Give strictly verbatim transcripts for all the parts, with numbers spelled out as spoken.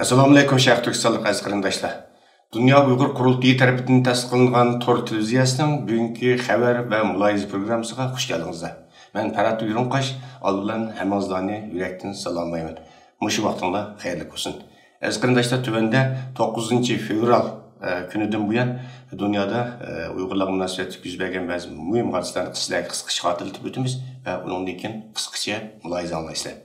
ئەسسالامۇئەلەيكۇم، شەرقىي تۈركىستانلىق ئەزىز قېرىنداشلار. دۇنيا ئۇيغۇر قۇرۇلتىيى تەرىپىدىن تەسىس قىلىنغان تور تېلېۋىزىيەسىنىڭ بۈگۈنكى خەۋەر ۋە مۇلاھىزە پروگراممىسىغا خۇش كەلدىڭىزلەر. مەن پەرھات ئۇيرۇڭقاش، ئالدى بىلەن ھەممىڭىزلارنى يۈرەكتىن سالاملايمەن. مۇشۇ ۋاقتىڭلار خەيرلىك بولسۇن. ئەزىز قېرىنداشلار، تۆۋەندە توققۇزىنچى فېۋرال، ئە، كۈنىدىن بۇيان دۇنيادا، ئە، ئۇيغۇرلارغا مۇناسىۋەتلىك يۈز بەرگەن بەزى مۇھىم ھادىسىلەرنى سىلەرگە قىسقىچە خاتىرىلىتىپ ئۆتىمىز ۋە ئۇنىڭدىن كېيىن قىسقىچە مۇلاھىزە ئاڭلايسىلەر.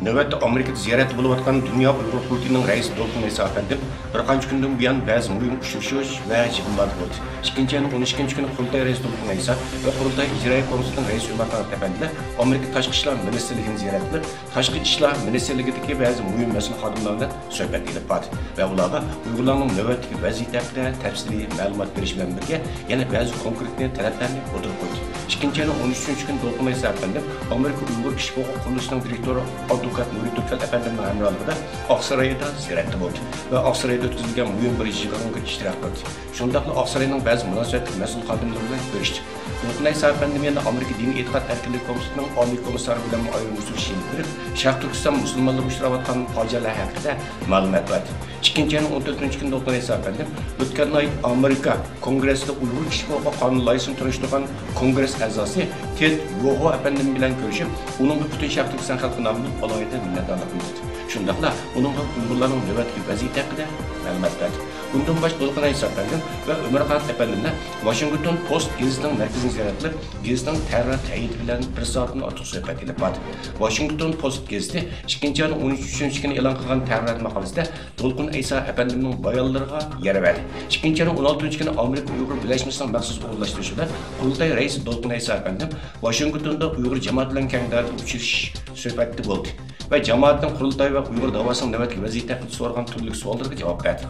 نۆۋەتتە ئامېرىكىدا زىيارەتتە بولۇۋاتقان دۇنيا ئۇيغۇر قۇرۇلتىيىنىڭ رەئىسى دولقۇن ئەيسا ئەپەندىم بىر قانچە كۈندىن بۇيان بەزى مۇھىم ئۇچرىشىش ۋە يىغىنلاردا بولدى. ئىككىنچى ئاينىڭ ئون ئىككىنچى كۈنى قۇرۇلتاي رەئىسى دولقۇن ئەيسا ۋە قۇرۇلتاي ئىجرائىيە كومىتېتىنىڭ رەئىسى ئۆمەرخان ئەپەندىلەر ئامېرىكا تاشقى ئىشلار مىنىستىرلىكىنى زىيارەت قىلىپ، تاشقى ئىشلار مىنىستىرلىكىدىكى بەزى مۇھىم مەسئۇل خادىملار بىلەن سۆھبەت ئېلىپ باردى ۋە ئۇلارغا ئۇيغۇرلارنىڭ نۆۋەتتىكى ۋەزىيىتى ھەققىدە تەپسىلىي مەلۇمات بېرىش بىلەن بىرگە، يەنە بەزى كونكرېت تەلەپلەرنى ئوتتۇرىغا قويدى. ئىككىنچى ئاينىڭ ئون ئۈچىنچى كۈنى دولقۇن ئەيسا ئەپەندىم ئامېرىكا ئۇيغۇر كىشىلىك ھوقۇق قۇرۇلۇشىنىڭ دىرېكتورى ئابدۇلقادىر نۇرى تۈركەل ئەپەندىمنىڭ ھەمراھلىقىدا ئاقسارايدا زىيارەتتە بولدى ۋە ئاقسارايدا ئۆتكۈزۈلگەن مۇھىم بىر يىغىنغا ئىشتىراك قىلدى. شۇنداقلا ئاقساراينىڭ بەزى مۇناسىۋەتلىك مەسئۇل خادىملىرى بىلەن كۆرۈشتى. دولقۇن ئەيسا ئەپەندىم يەنە ئامېرىكا دىنىي ئېتىقاد ئەركىنلىكى كومىتېتىنىڭ ئالىي كومىسسارى بىلەن ئايرىم ئۇچرىشىش ئېلىپ بېرىپ، شەرقىي تۈركىستان مۇسۇلمانلىرى ئۇچراۋاتقان پاجىئەلەر ھەققىدە مەلۇمات بەردى. ئىككىنچى ئاينىڭ ئون تۆتىنچى كۈنى دولقۇن ئەيسا ئەپەندىم ئۆتكەن ئاي ئامېرىكا كونگرېسسىدا ئۇيغۇر كىشىلىك ھوقۇق قانۇن لايىھىسىنى تونۇشتۇرغان كونگرېس ئەزاسى تېد يوھو ئەپەندىم بىلەن كۆرۈشۈپ، ئۇنىڭغا پۈتۈن شەرقىي تۈركىستان خەلقى نامىدىن ئالاھىدە مىننەتدارلىق بىلدۈردى. شۇنداقلا ئۇنىڭغا ئۇيغۇرلارنىڭ نۆۋەتتىكى ۋەزىيىتى ھەققىدە مەلۇمات بەردى. ئۇندىن باشقا دولقۇن ئەيسا ئەپەندىم ۋە ئۆمەرخان ئەپەندىملەر ۋاشىنگتون پوست گېزىتىنىڭ مەركىزىنى زىيارەت قىلىپ، گېزىتنىڭ تەھرىرات ھەيئىتى بىلەن بىر سائەتتىن ئارتۇق سۆھبەت ئېلىپ باردى. ۋاشىنگتون پوست گېزىتى ئىككىنچى ئاينىڭ ئون ئۈچىنچى كۈنى ئېلان قىلغان تەھرىرات ماقالىسىدە دولقۇن ئەيسا ئەپەندىمنىڭ بايانلىرىغا يەر بەردى. ئىككىنچى ئاينىڭ ئون ئالتىنچى كۈنى ئامېرىكا ئۇيغۇر بىرلەشمىسىنىڭ مەخسۇس ئورۇنلاشتۇرۇشى بىلەن قۇرۇلتاي رەئىسى دولقۇن ئەيسا ئەپەندىم ۋاشىنگتوندا ئۇيغۇر جامائىتى بىلەن كەڭ دائىرىدە ئۇچرىشىش سۆھبەتتە بولدى ۋە جامائەتنىڭ قۇرۇلتاي ۋە ئۇيغۇر داۋاسىنىڭ نۆۋەتتىكى ۋەزىيىتى ھەققىدە سورىغان تۈرلۈك سوئاللىرىغا جاۋاب بەردى.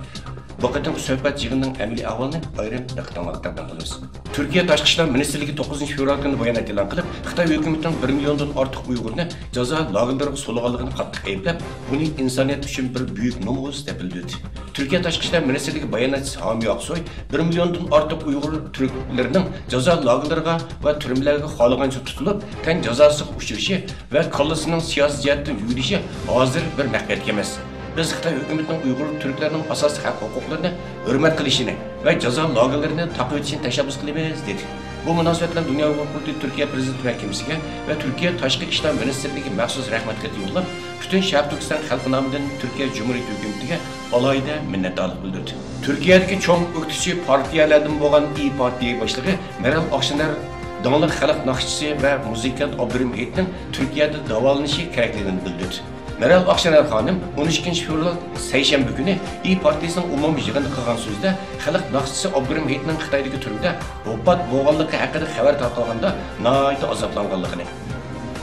بۇ قېتىمقى سۆھبەت يىغىنىنىڭ ئەمەلىي ئەھۋالىنى ئايرىم دىققىتىڭلارغا تەقدىم قىلىمىز. تۈركىيە تاشقى ئىشلار مىنىستىرلىكى توققۇزىنچى فېۋرال كۈنى بايانات ئېلان قىلىپ، خىتاي ھۆكۈمىتىنىڭ بىر مىليوندىن ئارتۇق ئۇيغۇرنى جازا لاگېرلىرىغا سولىغانلىقىنى قاتتىق ئەيىبلەپ، بۇنى ئىنسانىيەت ئۈچۈن بىر بۈيۈك نومۇس دەپ بىلدۈردى. تۈركىيە تاشقى ئىشلار مىنىستىرلىكى باياناتچىسى ھامى ئاقسوي، بىر مىليوندىن ئارتۇق ئۇيغۇر تۈركلىرىنىڭ جازا لاگېرلىرىغا ۋە تۈرمىلەرگە خالىغانچە تۇتۇلۇپ، تەن جازاسىغا ئۇچرىشى ۋە كاللىسىنىڭ سىياسىي جەھەتتىن يۆلىشى ھازىر بىر مەخپىيەتكە ئەمەس. بىز خىتاي ھۆكۈمىتىنىڭ ئۇيغۇر تۈركلىرىنىڭ ئاساسىي ھەق ھوقۇقلىرىنى ھۆرمەت قىلىشىنى ۋە جازا لاگېرلىرىنى تاقىۋېتىشىنى تەشەببۇس قىلىمىز، دېدى. بۇ مۇناسىۋەت بىلەن دۇنيا ئۇيغۇر قۇرۇلتىيى تۈركىيە پىرېزىدېنتى مەھكىمىسىگە ۋە تۈركىيە تاشقى ئىشلار مىنىستىرلىكىگە مەخسۇس رەھمەت خېتى يوللاپ، پۈتۈن شەرقىي تۈركىستان خەلقى نامىدىن تۈركىيە جۇمھۇرىيىتى ھۆكۈمىتىگە ئالاھىدە مىننەتدارلىق بىلدۈردى. تۈركىيەدىكى چوڭ ئۆكتىچى پارتىيەلەردىن بولغان ئىيي پارتىيە باشلىقى مېرال ئاكشېنەر داڭلىق خەلق ناخشىچىسى ۋە مۇزىكانت ئابدۇرېھىم ھېيتنىڭ تۈركىيەدە داۋالىنىشى كېرەكلىكىنى بىلدۈردى. مېرال ئاكشېنەر خانىم ئون ئىككىنچى فېۋرال سەيشەنبە كۈنى ئىيي پارتىيىسىنىڭ ئومۇمىي يىغىنىدا قىلغان سۆزىدە، خەلق ناخشىچىسى ئابدۇرېھىم ھېيتنىڭ خىتايدىكى تۈرمىدە ۋاپات بولغانلىقى ھەققىدە خەۋەر تارقالغاندا ناھايىتى ئازابلانغانلىقىنى،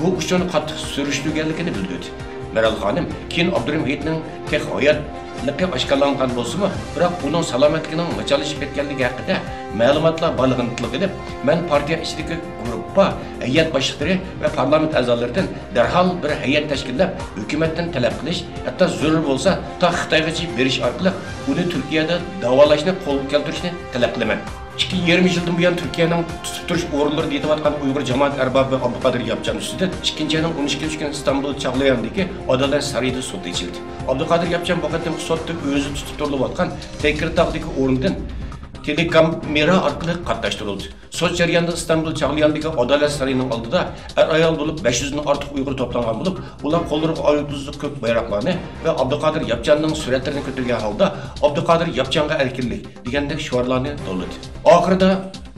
بۇ ئۇچۇرنى قاتتىق سۈرۈشتۈرگەنلىكىنى بىلدۈردى. مېرال خانىم كېيىن ئابدۇرېھىم ھېيتنىڭ تېخى ھاياتلىقى ئاشكارىلانغان بولسىمۇ، بىراق ئۇنىڭ سالامەتلىكىنىڭ ناچارلىشىپ كەتكەنلىكى ھەققىدە مەلۇماتلار بارلىقىنى تىلغا ئېلىپ، مەن پارتىيە ئىچىدىكى گۇرۇپپا، ھەيئەت باشلىقلىرى ۋە پارلامېنت ئەزالىرىدىن دەرھال بىر ھەيئەت تەشكىللەپ، ھۆكۈمەتتىن تەلەپ قىلىش، ھەتتا زۆرۈر بولسا تا خىتايغىچە بېرىش ئارقىلىق ئۇنى تۈركىيەدە داۋالاشنى قولغا كەلتۈرۈشنى تەلەپ قىلىمەن. ئىككى يېرىم يىلدىن بۇيان تۈركىيەنىڭ تۇتۇپ تۇرۇش ئورۇنلىرىدا يېتىۋاتقان ئۇيغۇر جامائەت ئەربابى ئابدۇقادىر ياپچان ئۈستىدىن ئىككىنچى ئاينىڭ ئون ئىككىنچى كۈنى ئىستانبۇل چاغلىيانىدىكى ئادالەت سارىيىدا سوت ئېچىلدى. ئابدۇقادىر ياپچان بۇ قېتىمقى سوتتا ئۆزى تۇتۇپ تۇرۇلۇۋاتقان تەكىرتاغدىكى ئورنىدىن تېلېكامېرا ئارقىلىق قاتناشتۇرۇلدى. سوت جەريانىدا ئىستانبۇل چاغلىيانىدىكى ئادالەت سارىيىنىڭ ئالدىدا ئەر-ئايال بولۇپ بەش يۈزدىن ئارتۇق ئۇيغۇر توپلانغان بولۇپ، ئۇلار قوللىرىغا ئايۇپسىزلىق كۆك بايراقلارنى ۋە ئابدۇقادىر ياپچاننىڭ سۈرەتلىرىنى كۆتۈرگەن ھالدا «ئابدۇقادىر ياپچانغا ئەركىنلىك» دېگەندەك شوئارلارنى توۋلىدى. ئاخىرىدا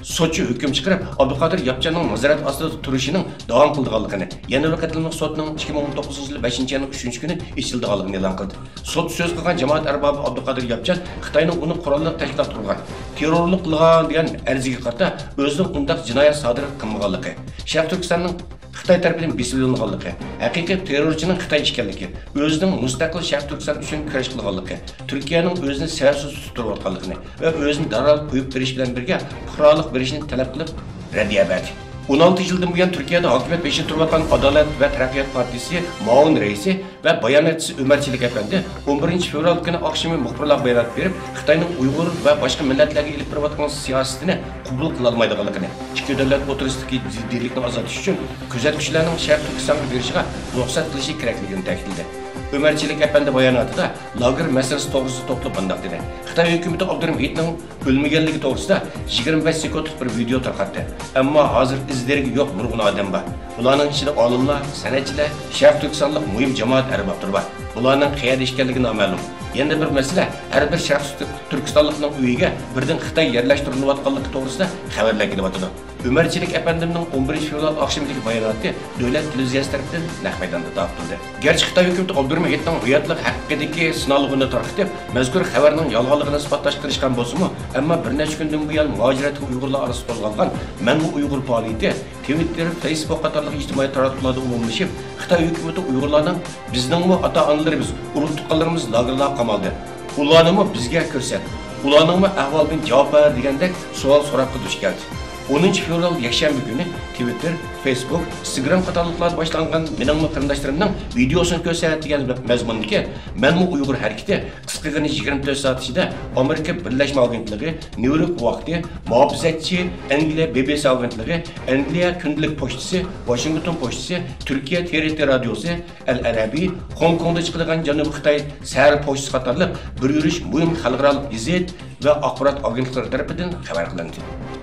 سوتچى ھۆكۈم چىقىرىپ، ئابدۇقادىر ياپچاننىڭ نازارەت ئاستىدا تۇرۇشىنىڭ داۋام قىلىدىغانلىقىنى، يەنە بىر قېتىملىق سوتنىڭ ئىككى مىڭ ئون توققۇزىنچى يىلى بەشىنچى ئاينىڭ ئۈچىنچى كۈنى ئېچىلىدىغانلىقىنى ئېلان قىلدى. سوتتا سۆز قىلغان جامائەت ئەربابى ئابدۇقادىر ياپچان خىتاينىڭ ئۇنى قوراللىق تەشكىلات قۇرغان، تېررورلۇق قىلغان دېگەن ئەرزىگە قارىتا ئۆزىنىڭ ئۇنداق جىنايەت سادىر قىلمىغانلىقى، شەرقىي تۈركىستاننىڭ خىتاي تەرىپىدىن بېسىۋېلىنغانلىقى، ھەقىقىي تېررورچىنىڭ خىتاي ئىكەنلىكى، ئۆزىنىڭ مۇستەقىل شەرقىي تۈركىستان ئۈچۈن كۈرەش قىلغانلىقى، تۈركىيەنىڭ ئۆزىنى سەۋەبسىز تۇتۇپ تۇرۇۋاتقانلىقىنى ۋە ئۆزىنى دەرھال قويۇپ بېرىش بىلەن بىرگە پۇقرالىق بېرىشنى تەلەپ قىلىپ رەددىيە بەردى. ئون ئالتە يىلدىن بۇيان تۈركىيەدە ھاكىمىيەت بېشىدا تۇرۇۋاتقان ئادالەت ۋە تەرەققىيات پارتىيىسى مۇئاۋىن رەئىسى ۋە باياناتچىسى ئۆمەر چېلىك ئەپەندى ئون بىرىنچى فېۋرال كۈنى ئاخشىمى مۇخبىرلارغا بايانات بېرىپ، خىتاينىڭ ئۇيغۇر ۋە باشقا مىللەتلەرگە ئېلىپ بېرىۋاتقان سىياسىتىنى قوبۇل قىلالمايدىغانلىقىنى، ئىككى دۆلەت ئوتتۇرىسىدىكى جىددىيلىكنى ئازايتىش ئۈچۈن كۆزەتكۈچىلەرنىڭ شەرقىي تۈركىستانغا بېرىشىغا رۇخسەت قىلىشى كېرەكلىكىنى تەكىتلىدى. ئۆمەر چېلىك ئەپەندى باياناتىدا لاگېر مەسىلىسى توغرىسىدا توختىلىپ مۇنداق دېدى: خىتاي ھۆكۈمىتى ئابدۇرېھىم ھېيتنىڭ ئۆلمىگەنلىكى توغرىسىدا يىگىرمە بەش سېكۇنتلۇق بىر ۋىدېئو تارقاتتى. ئەمما ھازىر ئىز-دېرىكى يوق نۇرغۇن ئادەم بار. بۇلارنىڭ ئىچىدە ئالىملار، سەنئەتچىلەر، شەرقىي تۈركىستانلىق مۇھىم جامائەت ئەربابلىرى بار. بۇلارنىڭ قەيەردە ئىكەنلىكى نامەلۇم. يەنە بىر مەسىلە، ھەر بىر شەرقىي تۈرك-، تۈركىستانلىقنىڭ ئۆيىگە بىردىن خىتاي يەرلەشتۈرۈلۈۋاتقانلىقى توغرىسىدا خەۋەرلەر كېلىۋاتىدۇ. ئۆمەر چېلىك ئەپەندىمنىڭ ئون بىرىنچى فېۋرال ئاخشىمىدىكى باياناتى دۆلەت تېلېۋىزىيەسى تەرىپىدىن نەق مەيداندا تارقىتىلدى. گەرچە خىتاي ھۆكۈمىتى ئابدۇرېھىم ھېيتنىڭ ھاياتلىق ھەققىدىكى سىنالغۇنى تارقىتىپ، مەزكۇر خەۋەرنىڭ يالغانلىقىنى ئىسپاتلاشقا تىرىشقان بولسىمۇ، ئەمما بىر نەچچە كۈندىن بۇيان مۇھاجىرەتتىكى ئۇيغۇرلار ئارىسىدا قوزغالغان مەنمۇ ئۇيغۇر پائالىيىتى تىۋىتتېر، فېيسبۇك قاتارلىق ئىجتىمائىي تاراتقۇلاردا ئومۇملىشىپ، خىتاي ھۆكۈمىتى ئۇيغۇرلارنىڭ «بىزنىڭمۇ ئاتا-ئانىلىرىمىز، ئۇرۇق-تۇغقانلىرىمىز لاگېرلارغا قامالدى. ئۇلارنىمۇ بىزگە كۆرسەت. ئۇلارنىڭمۇ ئەھۋالىدىن جاۋاب بەر» دېگەندەك سوئال-سوراققا دۇچ كەلدى. ئونىنچى فېۋرال يەكشەنبە كۈنى تىۋىتتېر، فېيسبۇك، ئىنستاگرام قاتارلىقلاردا باشلانغان «مېنىڭمۇ قېرىنداشلىرىمنىڭ ۋىدېئوسىنى كۆرسەت» دېگەن مەزمۇندىكى «مەنمۇ ئۇيغۇر» ھەرىكىتى قىسقىغىنە يىگىرمە تۆت سائەت ئىچىدە ئامېرىكا بىرلەشمە ئاگېنتلىقى، نيۇ يورك ۋاقتى، مۇھاپىزەتچى، ئەنگلىيە بى بى سى ئاگېنتلىقى، ئەنگلىيە كۈندىلىك پوچتىسى، ۋاشىنگتون پوچتىسى، تۈركىيە تې رې تې رادىيوسى، ئەل ئەرەبىي، خوڭكوڭدا چىقىدىغان جەنۇبىي خىتاي سەھەر پوچتىسى قاتارلىق بىر يۈرۈش مۇھىم خەلقئارالىق گېزىت ۋە ئاخبارات ئاگېنتلىقلىرى تەرىپىدىن خەۋەر قىلىندى.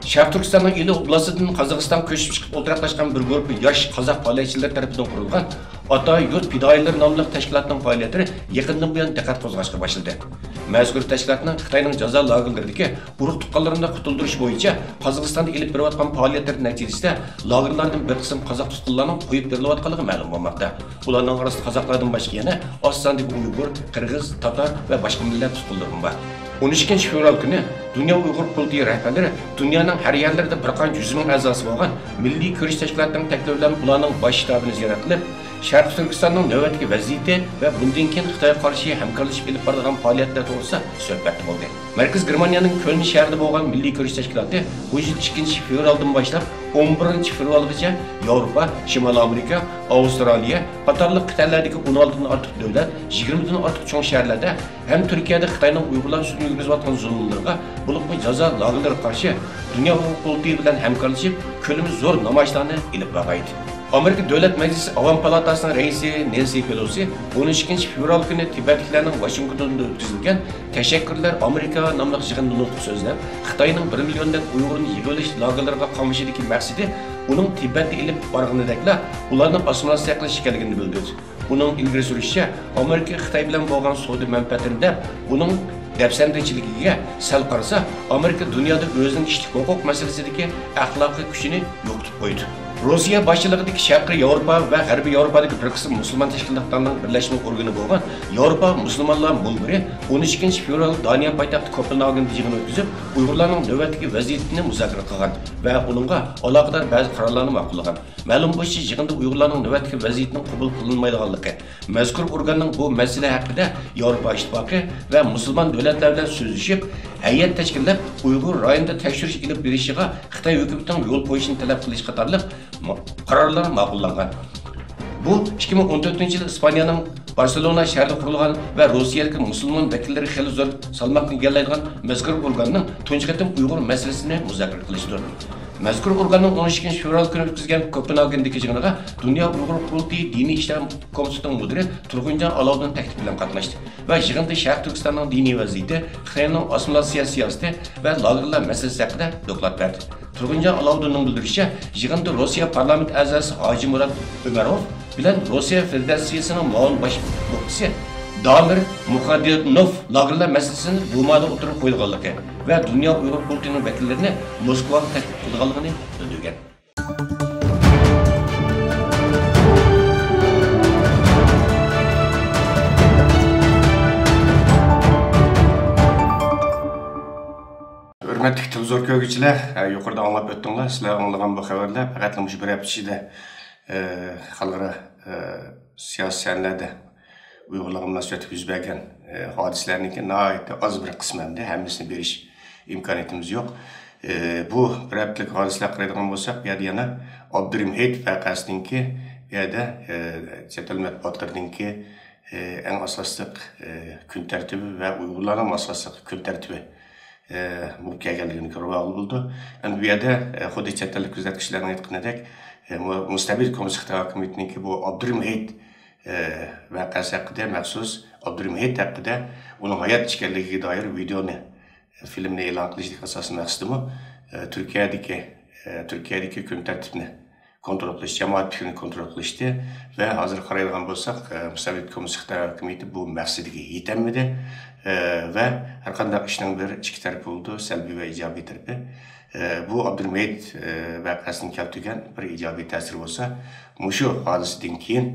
شەرقىي تۈركىستاننىڭ ئىلى ئوبلاستىدىن قازاقىستانغا كۆچۈپ چىقىپ ئولتۇراقلاشقان بىر گۇرۇپپا ياش قازاق پائالىيەتچىلىرى تەرىپىدىن قۇرۇلغان ئاتا يۇرت پىدائىيلىرى ناملىق تەشكىلاتنىڭ پائالىيەتلىرى يېقىندىن بۇيان دىققەت قوزغاشقا باشلىدى. مەزكۇر تەشكىلاتنىڭ خىتاينىڭ جازا لاگېرلىرىدىكى ئۇرۇق-تۇغقانلىرىنى قۇتۇلدۇرۇش بويىچە قازاقىستاندا ئېلىپ بېرىۋاتقان پائالىيەتلىرى نەتىجىسىدە لاگېرلاردىن بىر قىسىم قازاق تۇتقۇنلارنىڭ قويۇپ بېرىلىۋاتقانلىقى مەلۇم بولماقتا. ئۇلارنىڭ ئارىسىدا قازاقلاردىن باشقا يەنە ئاز ساندىكى ئۇيغۇر، قىرغىز، تاتار ۋە باشقا مىللەت تۇتقۇنلىرىمۇ بار. ئون ئىككىنچى فېۋرال كۈنى دۇنيا ئۇيغۇر قۇرۇلتىيى رەھبەرلىرى دۇنيانىڭ ھەر يەرلىرىدە بىر قانچە يۈز مىڭ ئەزاسى بولغان مىللىي كۈرەش تەشكىلاتىنىڭ تەكلىپى بىلەن ئۇلارنىڭ باش شتابىنى زىيارەت قىلىپ، شەرقىي تۈركىستاننىڭ نۆۋەتتىكى ۋەزىيىتى ۋە بۇندىن كېيىن خىتايغا قارشى ھەمكارلىشىپ ئېلىپ بارىدىغان پائالىيەتلەر توغرىسىدا سۆھبەتتە بولدى. مەركىزى گېرمانىيەنىڭ كۆلن شەھىرىدە بولغان مىللىي كۈرەش تەشكىلاتى ئون ئىككىنچى فېۋرالدىن باشلاپ ئون بىرىنچى فېۋرالغىچە ياۋروپا، شىمالىي ئامېرىكا، ئاۋسترالىيە قاتارلىق قىتئەلەردىكى ئون ئالتىدىن ئارتۇق دۆلەت، يىگىرمىدىن ئارتۇق چوڭ شەھەرلەردە ھەم تۈركىيەدە خىتاينىڭ ئۇيغۇرلار ئۈستىدىن يۈرگۈزۈۋاتقان زۇلۇملىرىغا، بولۇپمۇ جازا لاگېرلىرىغا قارشى دۇنيا ئۇيغۇر قۇرۇلتىيى بىلەن ھەمكارلىشىپ، كۆلىمى زور نامايىشلارنى ئېلىپ بارغانىدى. ئامېرىكا دۆلەت مەجلىسى ئاۋام پالاتاسىنىڭ رەئىسى نېنسى پېلوسى ئون ئىككىنچى فېۋرال كۈنى تىبەتلىكلەرنىڭ ۋاشىنگتوندا ئۆتكۈزۈلگەن تەشەككۈرلەر ئامېرىكا ناملىق يىغىندا نۇتۇق سۆزلەپ، خىتاينىڭ بىر مىليوندەك ئۇيغۇرنى يىغىۋېلىش لاگېرلىرىغا قامىشىدىكى مەقسىتى ئۇنىڭ تىبەتتە ئېلىپ بارغىنىدەكلا ئۇلارنى ئاسسىمىلياتسىيە قىلىش ئىكەنلىكىنى بىلدۈردى. ئۇنىڭ ئىلگىرى سۈرۈشىچە، ئامېرىكا خىتاي بىلەن بولغان سودا مەنپەئەتىنى دەپ، ئۇنىڭ دەپسەندىچىلىكىگە سەل قارىسا، ئامېرىكا دۇنيادا ئۆزىنىڭ كىشىلىك ھوقۇق مەسىلىسىدىكى ئەخلاقىي كۈچىنى يوقىتىپ قويدى. روسىيە باشچىلىقىدىكى شەرقىي ياۋروپا ۋە غەربىي ياۋروپادىكى بىر قىسىم مۇسۇلمان تەشكىلاتلارنىڭ بىرلەشمە ئورگىنى بولغان ياۋروپا مۇسۇلمانلار مۇنبىرى ئون ئىككىنچى فېۋرال دانىيە پايتەختى كوپېنگاگېندا يىغىن ئۆتكۈزۈپ، ئۇيغۇرلارنىڭ نۆۋەتتىكى ۋەزىيىتىنى مۇزاكىرە قىلغان ۋە ئۇنىڭغا ئالاقىدار بەزى قارارلارنى ماقۇللىغان. مەلۇم بولۇشىچە، يىغىندا ئۇيغۇرلارنىڭ نۆۋەتتىكى ۋەزىيىتىنىڭ قوبۇل قىلىنمايدىغانلىقى، مەزكۇر ئورگاننىڭ بۇ مەسىلە ھەققىدە ياۋروپا ئىتتىپاقى ۋە مۇسۇلمان دۆلەتلەر بىلەن سۆزلىشىپ، ھەيئەت تەشكىللەپ، ئۇيغۇر رايونىدا تەكشۈرۈش ئېلىپ بېرىشىغا خىتاي ھۆكۈمىتىنىڭ يول قويۇشىنى تەلەپ قىلىش قاتارلىق ما-، قارارلار ماقۇللانغان. بۇ ئىككى مىڭ ئون تۆتىنچى يىلى ئىسپانىيەنىڭ بارسېلونا شەھىرىدە قۇرۇلغان ۋە روسىيەدىكى مۇسۇلمان ۋەكىللىرى خېلى زور سالماقنى ئىگىلەيدىغان مەزكۇر ئورگاننىڭ تۇنجى قېتىم ئۇيغۇر مەسىلىسىنى مۇزاكىرە قىلىشىدۇر. مەزكۇر ئورگاننىڭ ئون ئىككىنچى فېۋرال كۈنى ئۆتكۈزگەن كوپېنگاگېندىكى يىغىنىغا دۇنيا ئۇيغۇر قۇرۇلتىيى دىنىي ئىشلار كومىتېتىنىڭ مۇدىرى تۇرغۇنجان ئالاۋۇدۇن تەكلىپى بىلەن قاتناشتى ۋە يىغىندا شەرقىي تۈركىستاننىڭ دىنىي ۋەزىيىتى، خىتاينىڭ ئاسسىمىلياتسىيە سىياسىتى ۋە لاگېرلار مەسىلىسى ھەققىدە دوكلات بەردى. تۇرغۇنجان ئالاۋۇدىننىڭ بىلدۈرۈشىچە، يىغىندا روسىيە پارلامېنت ئەزاسى ھاجىمۇرات ئۆمەروف بىلەن روسىيە فېدېراتسىيىسىنىڭ مۇئاۋىن باش مۇپتىسى دامىر مۇخادىنوف لاگېرلار مەسىلىسىنى دۇمادا ئوتتۇرىغا قويىدىغانلىقى ۋە دۇنيا ئۇيغۇر قۇرۇلتىيىنىڭ ۋەكىللىرىنى موسكۋاغا تەكلىپ قىلىدىغانلىقىنى بىلدۈرگەن. ھۆرمەتلىك تېلېۋىزور كۆرگۈچىلەر، يۇقىرىدا ئاڭلاپ ئۆتتۈڭلار. سىلەر ئاڭلىغان بۇ خەۋەرلەر پەقەتلا مۇشۇ بىر ھەپتە ئىچىدە، ئە، خەلقئارا، ئە، سىياسىي سەھنىلەردە ئۇيغۇرلارغا مۇناسىۋەتلىك يۈز بەرگەن، ئە، ھادىسىلەرنىڭكى ناھايىتى ئاز بىر قىسمى ھەمدە ھەممىسىنى بېرىش ئىمكانىيىتىمىز يوق. ئى، بۇ بىر ھەپتىلىك ھادىسىلەرگە قارايدىغان بولساق، بۇ يەردە يەنە ئابدۇرېھىم ھېيت ۋەقەسىنىڭكى، بۇ يەردە، ئى، چەت ئەل مەتبۇئاتلىرىنىڭكى، ئى، ئەڭ ئاساسلىق، ئى، كۈن تەرتىپى ۋە ئۇيغۇرلارنىڭ ئاساسلىق كۈن تەرتىپى، ئى، بولۇپ كەلگەنلىكىنى كۆرۈۋالغىلى بولىدۇ. ئەمدى بۇ يەردە، ئى، خۇددى چەت ئەللىك كۆزەتكۈچىلەرنىڭ ئېيتقىنىدەك، ئى، مۇ-، مۇستەبىت كوممۇنىست خىتاي ھاكىمىيىتىنىڭكى بۇ ئابدۇرېھىم ھېيت، ئى، ۋەقەسى ھەققىدە مەخسۇس، ئابدۇرېھىم ھېيت ھەققىدە، ئۇنىڭ ھايات ئىكەنلىكىگە دائىر ۋىدېئونى، فىلىمنى ئېلان قىلىشتىكى ئاساسىي مەقسىتىمۇ، ئى، تۈركىيەدىكى، ئى، تۈركىيەدىكى كۈن تەرتىپىنى كونترول قىلىش، جامائەت پىكرىنى كونترول قىلىشتى ۋە ھازىر قارايدىغان بولساق، ئى، مۇستەبىت كوممۇنىست خىتاي ھاكىمىيىتى بۇ مەقسىتىگە يېتەلمىدى، ئى، ۋە ھەرقانداق ئىشنىڭ بىر ئىككى تەرىپى بولىدۇ، سەلبىي ۋە ئىجابىي تەرىپى. ئى، بۇ ئابدۇرېھىم ھېيت، ئى، ۋەقەسىنىڭ كەلتۈرگەن بىر ئىجابىي تەسىرى بولسا، مۇشۇ ھادىسىدىن كېيىن،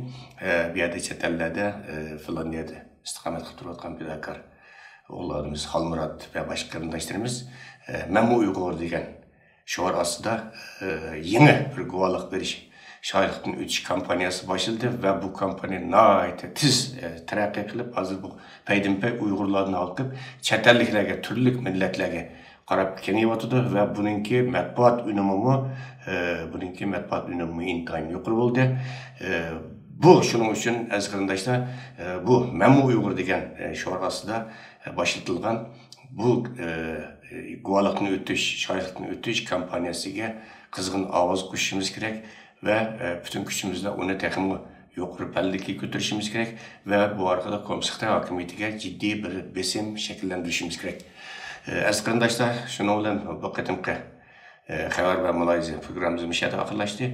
ئى، بۇ يەردە چەت ئەللەردە، ئى، فىنلاندىيەدە ئىستىقامەت قىلىپ تۇرۇۋاتقان پىداكار ئوغۇللىرىمىز خالمۇرات ۋە باشقا قېرىنداشلىرىمىز، ئى، مەنمۇ ئۇيغۇر دېگەن شوئار ئاستىدا، ئى، يېڭى بىر گۇۋاھلىق بېرىش، شاھىتلىقتىن ئۆتۈش كامپانىيەسى باشلىدى ۋە بۇ كامپانىيە ناھايىتى تېز، ئى، تەرەققىي قىلىپ، ھازىر بۇ پەيدىنپەي ئۇيغۇرلاردىن ھالقىپ، چەت ئەللىكلەرگە، تۈرلۈك مىللەتلەرگە قاراپ كېڭىيىۋاتىدۇ ۋە بۇنىڭكى مەتبۇئات ئۈنۈمىمۇ، ئى، بۇنىڭكى مەتبۇئات ئۈنۈمىمۇ ئىنتايىن يۇقىرى بولدى. ئى، بۇ شۇنىڭ ئۈچۈن، ئەزىز قېرىنداشلار، ئى، بۇ مەنمۇ ئۇيغۇر دېگەن، ئى، شوئار ئاستىدا، ئى، باشلىتىلغان بۇ، ئى، گۇۋاھلىقتىن ئۆتۈش، شاھىتلىقتىن ئۆتۈش كامپانىيەسىگە قىزغىن ئاۋاز قوشۇشىمىز كېرەك ۋە، ئى، پۈتۈن كۈچىمىز بىلەن ئۇنى تېخىمۇ يۇقىرى پەللىگە كۆتۈرۈشىمىز كېرەك ۋە بۇ ئارقىلىق كوممۇنىست خىتاي ھاكىمىيىتىگە جىددىي بىر بېسىم شەكىللەندۈرۈشىمىز كېرەك. ئى، ئەزىز قېرىنداشلار، شۇنىڭ بىلەن بۇ قېتىمقى، ئى، خەۋەر ۋە مۇلاھىزە پروگراممىمىز مۇشۇ يەردە ئاخىرلاشتى.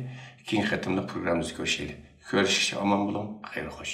كېيىنكى قېتىملىق پروگراممىمىزدا كۆرۈشەيلى. كۆرۈشكىچە ئامان بولۇڭ، خەير خوش.